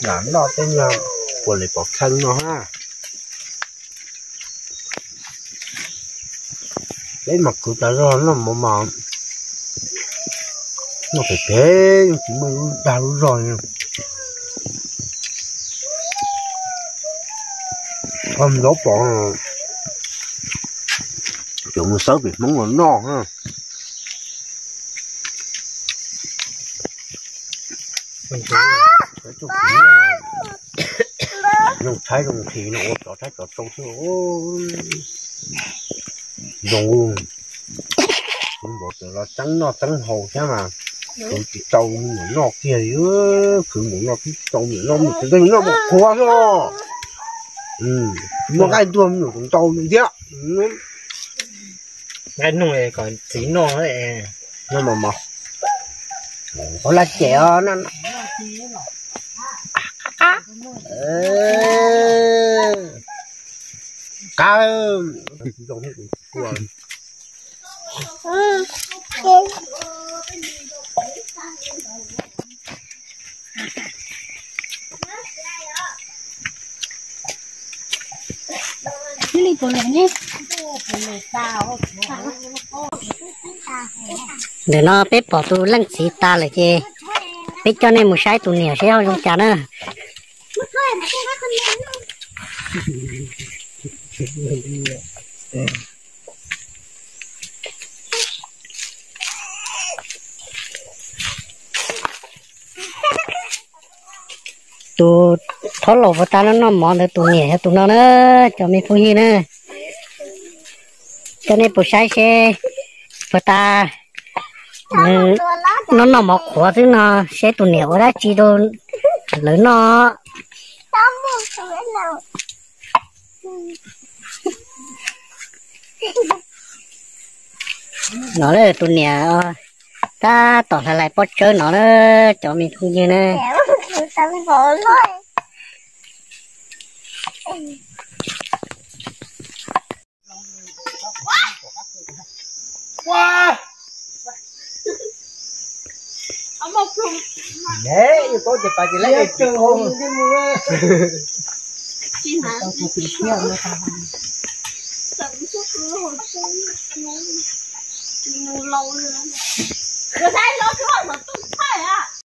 Lam noj tej nyuag puas li pom kheej no ha. Peb mas kwv tas zog noj mov mas noj phem phem, tsis muaj dag lub zog li. Koj ntaub pom, cov mus xawb pem Hmoob los noj na. Zoo tshaib zoo nqhis no ua tsov tshaib tsov tsau xwb. Zoo, kuv npaum tus los txeeb noj txeeb haus thiab mas, kuv tsis tau me nyuam noj kiag li. Kuv mus noj twb tsis tau me nyuam noj, mus tsis tau me nyuam noj mus qhuav xwb. Muaj nqaij ntuag me nyuam tus ntau li thiab. Nqaij nug kom txiv noj. Noj mov mov. Ua laj cem os. Qab. Ntawm no peb pom tus leej txiv tas lawm ces peb coj nej mus saib tus niam seb ho zoo cas na. Tus thob laus puag ta noj noj mov ntawd tus niam yog tus no na, cov me phooj ywg na. Coj nej pum saib seb puag ta noj noj mov qhuav xwb no, seb tus niam ua dab tsi rau lawv noj. No tus niam tab tom hlais hlais pob tsawb no na, cov me phooj ywg na.